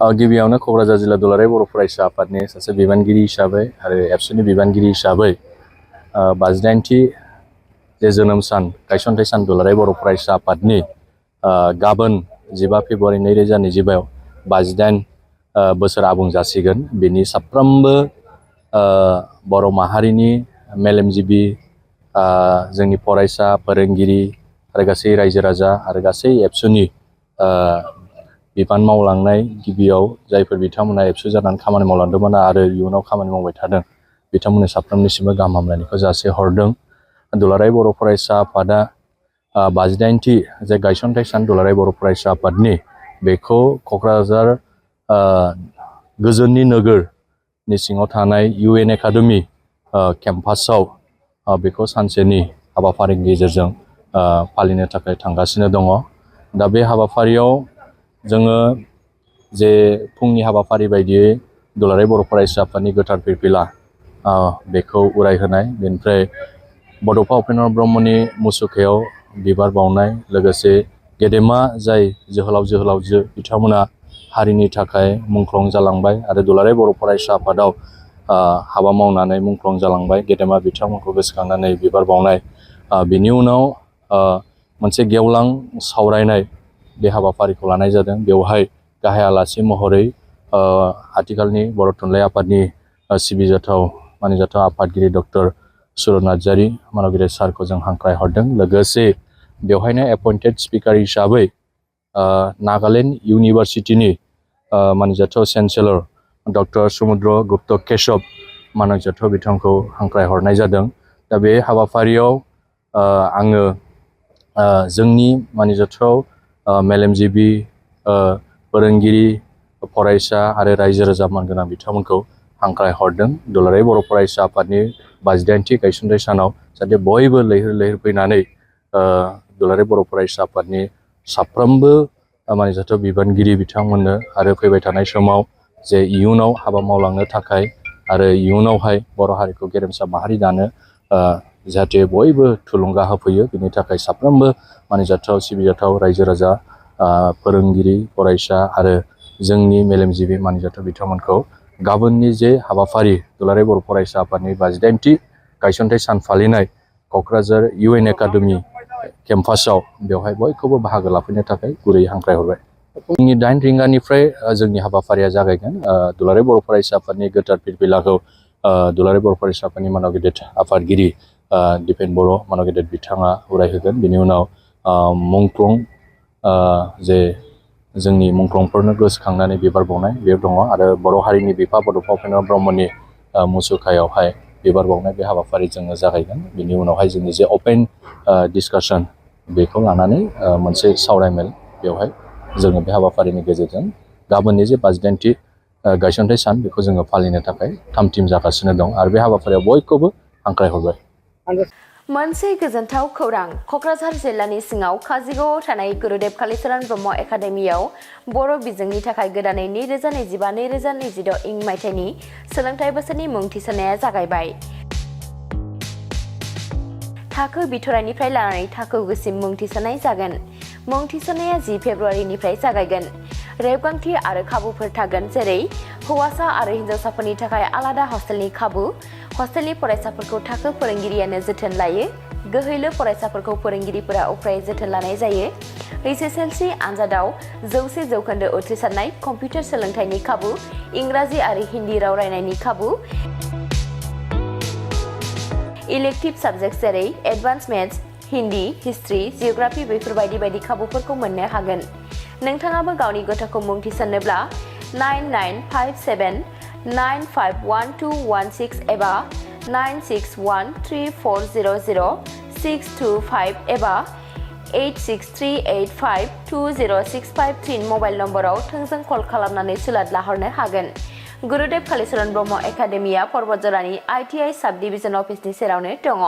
गिबियावनो क'क्राझार जिल्ला दुलाराय बर' फरायसा आफादनि सासे बिबानगिरि हिसाबै आरो एबसुनि बिबानगिरि हिसाबै 58थि जे जोनोम सान गायसनथाइ सान दुलाराय बर' फरायसा आफादनि गाबोन 15 फेब्रुवारि 2025 58 बोसोर आबुं जासिगोन। बेनि साफ्रोमबो बर' माहारिनि मेलेमजिबि जोंनि फरायसा फोरोंगिरि आरो गासै रायजो राजा आरो गासै एबसुनि बिबान मावलांनाय गिबियाव जायफोर बिथांमोना एबसु जानानै खामानि मावलांदोंमोन आरो इयुनाव खामानि मावबाय थादों बिथांमोननि साफ्रोमनिसिमबो गाहाम हामलायनायखौ जासिहरदों। दुलाराय बर' फरायसा आफादा 58थि जे गायसनथाइ सान दुलाराय बर' फरायसा आफादनि बेखौ क'क्राझार गोजोननि नोगोरनि सिङाव थानाय UN एकाडेमि केम्पासाव बेखौ सानसेनि हाबाफारिनि गेजेरजों फालिनो थाखाय थांगासिनो दङ। दा बे हाबाफारियाव जोङो जे फुंनि हाबाफारि बायदियै दुलाराय बर' फरायसा आफादनि गोथार फिरफिला बेखौ उरायहोनाय, बेनिफ्राय बड'फा उपेन्द्र ब्रह्मनि मुसुखायाव बिबार बावनाय, लोगोसे गेदेमा जाय जोहोलाव जोहोलावजो बिथांमोना हारिनि थाखाय मुंख्लं जालांबाय आरो दुलाराय बर' फरायसा आफादाव हाबा मावनानै मुंख्लं जालांबाय, गेदेमा बिथांमोनखौ गोसोखांनानै बिबार बावनाय। बिनि उनाव मोनसे गेवलां सावरायनाय बे हाबाफारिखौ लानाय जादों। बेवहाय गाहाय आलासि महरै आथिखालनि बर' थुनलाइ आफादनि सिबिजाथाव मानिजाथाव आफादगिरि डक्टर सुरत नार्जारि मानगिरि सारखौ जों हांख्राय हरदों। लोगोसे बेवहायनो एपइन्टेड स्पिकार हिसाबै नागालेण्ड इउनिभारसिटिनि मानिजाथाव चेन्सेलर डक्टर समुद्र गुप्त केशव मानगिजाथाव बिथांखौ हांख्राय हरनाय जादों। दा बे हाबाफारियाव आङो जोंनि मानिजाथाव मेलेमजिबि फोरोंगिरि फरायसा आरो रायजो राजा मानगोनां बिथांमोनखौ हांख्राय हरदों दुलाराय बर' फरायसा आफादनि 58थि गायसनथाइ सानाव जाहाथे बयबो लैहोर लैहोर फैनानै दुलाराय बर' फरायसा आफादनि साफ्रोमबो मानिजाथाव बिबानगिरि बिथांमोननो आरो फैबाय थानाय समाव जे इयुनाव हाबा मावलांनो थाखाय आरो इयुनावहाय बर' हारिखौ गेरेमसा माहारि दानो जाहाथे बयबो थुलुंगा होफैयो, बिनि थाखाय साफ्रोमबो मानिजाथाव सिबिजाथाव रायजो राजा फोरोंगिरि फरायसा आरो जोंनि मेलेमजिबि मानिजाथाव बिथांमोनखौ गाबोननि जे हाबाफारि दुलाराय बर' फरायसा आफादनि 58थि गायसनथाइ सान फालिनाय क'क्राझार UN एकाडेमि केम्पासाव बेवहाय बयखौबो बाहागो लाफैनो थाखाय गुरै हांख्राय हरबाय। फुंनि 8 रिंगानिफ्राय जोंनि हाबाफारिया जागायगोन। दुलाराय बर' फरायसा आफादनि गोथार फिरफिलाखौ दुलाराय बर' फरायसा आफादनि मानव गेदेर आफादगिरि दिपेन बर' मानव गेदेर बिथाङा उरायहोगोन। बिनि उनाव मुंख्लं जे जोंनि मुंख्लंफोरनो गोसोखांनानै बिबार बावनाय बे दङ आरो बर' हारिनि बिफा बड'फा उपेन्द्र ब्रह्मनि मुसुखायावहाय बिबार बावनाय बे हाबाफारि जोङो जागायगोन। बिनि उनावहाय जोंनि जे अपेन डिसकासन बेखौ लानानै मोनसे सावरायमेल बेवहाय जोङो बे हाबाफारिनि गेजेरजों गाबोननि जे 58थि गायसनथाइ सान बेखौ जोङो फालिनो थाखाय थामथिम जागासिनो दं आरो बे हाबाफारियाव बयखौबो हांख्राय हरबाय। मोनसे गोजोनथाव खौरां, क'क्राझार जिल्लानि सिङाव काजिगावआव थानाय गुरुदेव कालिचरण ब्रह्म एकाडेमियाव बर' बिजोंनि थाखाय गोदानै 2025-2026 इं मायथाइनि सोलोंथाइ बोसोरनि मुं थिसननाया जागायबाय। थाखो बिथराइनिफ्राय लानानै थाखो गुसिम मुं थिसननाय जागोन। मुं थिसननाया 10 फेब्रुवारिनिफ्राय जागायगोन। रेबगान्थि आरो खाबुफोर थागोन, जेरै हौवासा आरो हिन्जावसाफोरनि थाखाय आलादा हस्टेलनि खाबु, हस्टेलनि फरायसाफोरखौ थाखो फोरोंगिरियानो जोथोन लायो, गोहैलो फरायसाफोरखौ फोरोंगिरिफोरा उफ्रायै जोथोन लानाय जायो, HSLC आनजादाव 100% उथ्रिसारनाय, कम्पिउटार सोलोंथाइनि खाबु, इंराजि आरो हिन्दी राव रायनायनि खाबु, इलेक्टिभ साबजेक्ट जेरै advance maths, Hindi, history, geography बेफोरबायदि बायदि खाबुफोरखौ मोननो हागोन। नोंथाङाबो गावनि गथ'खौ मुं थिसननोब्ला 9957951216 एबा 9613400625 एबा 8638520653 मबाइल नम्बराव थोंजों कल खालामनानै सुलाद लाहरनो हागोन। गुरुदेव कालिचरण ब्रह्म एकाडेमिया पर्बतजरानि ITI साब डिभिजन अफिसनि सेरावनो दङ।